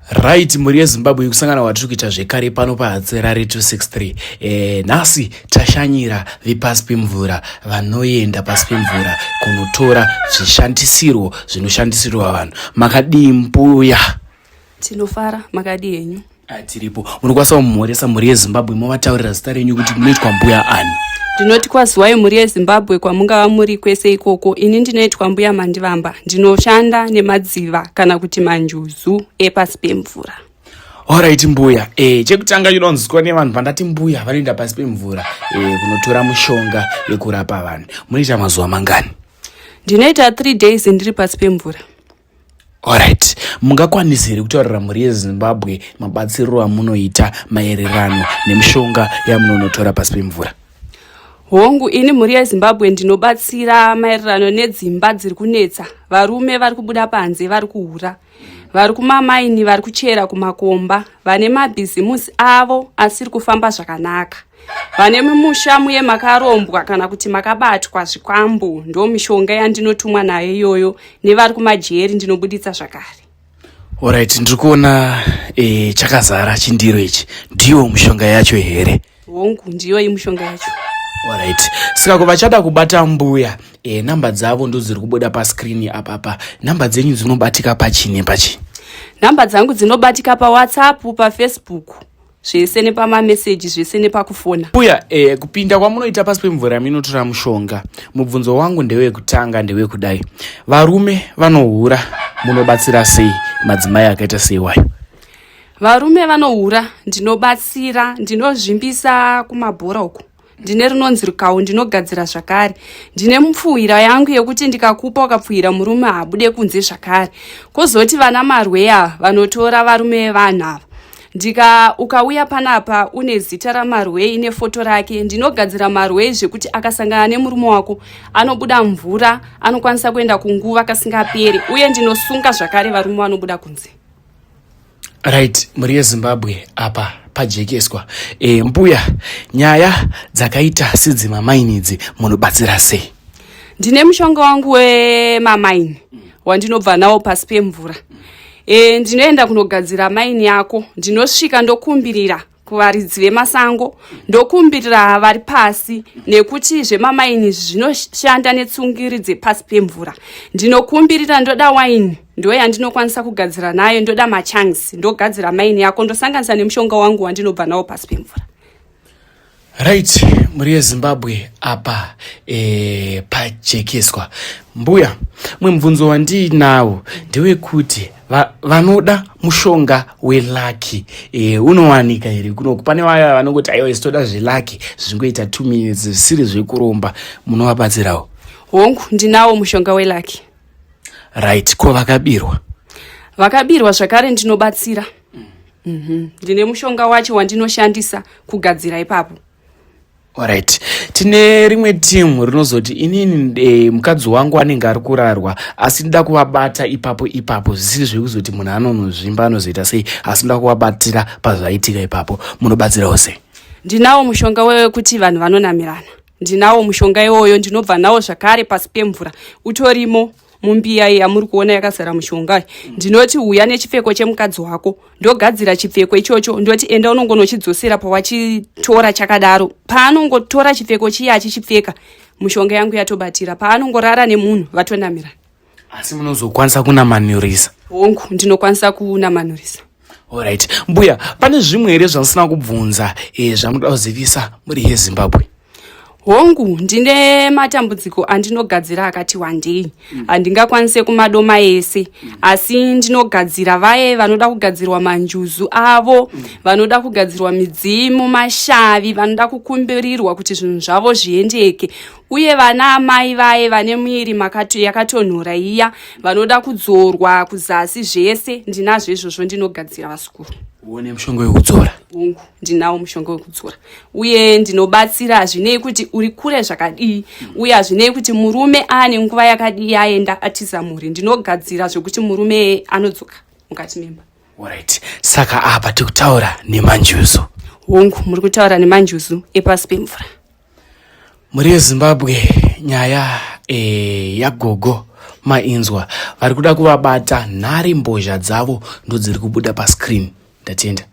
Right, mhuri yeZimbabwe, kusangana kwatiri kuita zvekare pano paHatsirari 263. Nhasi tashanyira vepasi pemvura vanoenda pasi pemvura kunotora zvishandisirwo zvinoshandisirwa vanhu. Makadii mbuya? Tinofara, makadii henyu? Tiripo. Munokwanisa kumhoresa mhuri yeZimbabwe movataurira zita renyu kuti munoitwa mbuya ani? Ndinoti kwaziwai mhuri yeZimbabwe kwamungava muri kwese ikoko. Ini ndinoitwa Mbuya Mandivamba, ndinoshanda nemadziva kana kuti manjuzu epasi pemvura. Alright mbuya, chekutanga chinonzwa nevanhu pandati mbuya vanoenda pasi pemvura kunotora mushonga yekurapa vanhu, munoita mazuva mangani? Ndinoita 3 days ndiri pasi pemvura. Alright, mungakwanisa here kutaurira mhuri yeZimbabwe mabatsiriro amunoita maererano nemishonga yamunonotora pasi pemvura? Hongu, ini mhuri yeZimbabwe ndinobatsira maererano nedzimba dziri kunetsa, varume vari kubuda panze vari kuhura, vari kumamaini vari kuchera kumakomba, vane mabhizimusi avo asiri kufamba zvakanaka, vane mumusha muye makarombwa kana kuti makabatwa zvikwambo, ndo mishonga yandinotumwa nayo iyoyo, nevari kumajeri ndinobuditsa zvakare. Alright, ndiri kuona chakazara chindiro ichi, ndiyo mushonga yacho here? Hongu, ndiyo imushonga yacho. Alright, saka vachada kubata mbuya, namba dzavo ndo dziri kubuda paskrini apapa. Namba dzenyu dzinobatika pachine pachi? Namba dzangu dzinobatika paWhatsApp, paFacebook, zvese nepamameseji, zvese nepakufona. Mbuya, kupinda kwamunoita pasi pemvura munotora mushonga, mubvunzo wangu ndewekutanga ndewekudai, varume vanohura munobatsira sei madzimai akaita seiwayo? Varume vanohura ndinobatsira, ndinozvimbisa kumabhora uku, ndine rinonzi rukawu ndinogadzira zvakare, ndine mupfuhwira yangu yekuti ndikakupa ukapfuhwira murume haabude kunze zvakare. Kwozoti vana marweya vanotora varume vevanhu ava, ndika ukauya panapa une zita ramarwei nefoto rake, ndinogadzira marwei zvekuti akasangana nemurume wako anobuda mvura, anokwanisa kuenda kunguva kasingaperi, uye ndinosunga zvakare varume vanobuda kunze. Right, mhuri yeZimbabwe, apa pajekeswa. Mbuya, nyaya dzakaita sedzemamaini idzi munobatsira sei? Ndine mushonga wangu wemamaini wandinobva nawo pasi pemvura. Ndinoenda kunogadzira maini yako, ndinosvika ndokumbirira kuvaridzi vemasango, ndokumbirira vari pasi, nekuti zvemamaini izvi zvinoshanda netsungiri dzepasi pemvura. Ndinokumbirira, ndoda waini, ndo yandinokwanisa kugadzira nayo, ndoda machangs, ndogadzira maini yako, ndosanganisa nemushonga wangu wandinobva nawo pasi pemvura. Right, mhuri yeZimbabwe, apa pajekeswa. Mbuya, mumwe mubvunzo wandiinawo ndewekuti vanoda mushonga welaki unowanika here kunoku? Pane vaya vanongoti aiwa, isu toda zvelaki zvingoita 2 minutes zvisiri zvekuromba, munovabatsirawo? Hongu, ndinawo mushonga welaki. Right, ko vakabirwa? Vakabirwa zvakare ndinobatsira. Ndine mushonga wacho wandinoshandisa kugadzira ipapo. Alright, tine rimwe timu rinozoti inini mukadzi wangu anenge ari kurarwa, asi ndoda kuvabata ipapo ipapo, zvisiri zvekuzoti munhu anonozvimba anozoita sei, asi ndoda kuvabatira pazvaitika ipapo, munobatsirawo sei? Ndinawo mushonga wekuti vanhu vanonamirana, ndinawo mushonga iwoyo, ndinobva nawo zvakare pasi pemvura, utorimo mumbiya iyi yamuri kuona yakazara mushonga. Ndinoti uya nechipfeko chemukadzi wako, ndogadzira chipfeko ichocho, ndoti enda unongonochidzosera pawachitora chakadaro. Paanongotora chipfeko chiya achichipfeka, mushonga yangu yatobatira. Paanongorara nemunhu vatonamira. Asi munozokwanisa kunamanurisa? Hongu, ndinokwanisa kunamanurisa. Alright, mbuya, pane zvimwe here zvandisina kubvunza zvamunoda kuzivisa mhuri yeZimbabwe? Hongu, ndine matambudziko andinogadzira akati wandei, handingakwanise kumadoma ese, asi ndinogadzira vaye vanoda kugadzirwa manjuzu avo, vanoda kugadzirwa midzimu, mashavi, vanoda kukumbirirwa kuti zvinhu zvavo zviendeke, uye vana amai vaye vane muviri yakatonhora iya, vanoda kudzorwa kuzasi, zvese ndinazvo izvozvo, ndinogadzira vazukuru. Uone mushonga wekudzora? Hongu, ndinawo mushonga wekudzora, uye ndinobatsira hazvinei kuti uri kure zvakadii, uye hazvinei kuti murume aane nguva yakadii aenda atiza mhuri, ndinogadzira zvekuti murume anodzoka mukati memba. Alright, saka apa tikutaura nemanjuzu? Hongu, muri kutaura nemanjuzu epasi pemvura. Mhuri yeZimbabwe, nyaya yagogo Mainzwa, vari kuda kuvabata nhare mbozha dzavo ndodziri kubuda pascreen. Ndatenda.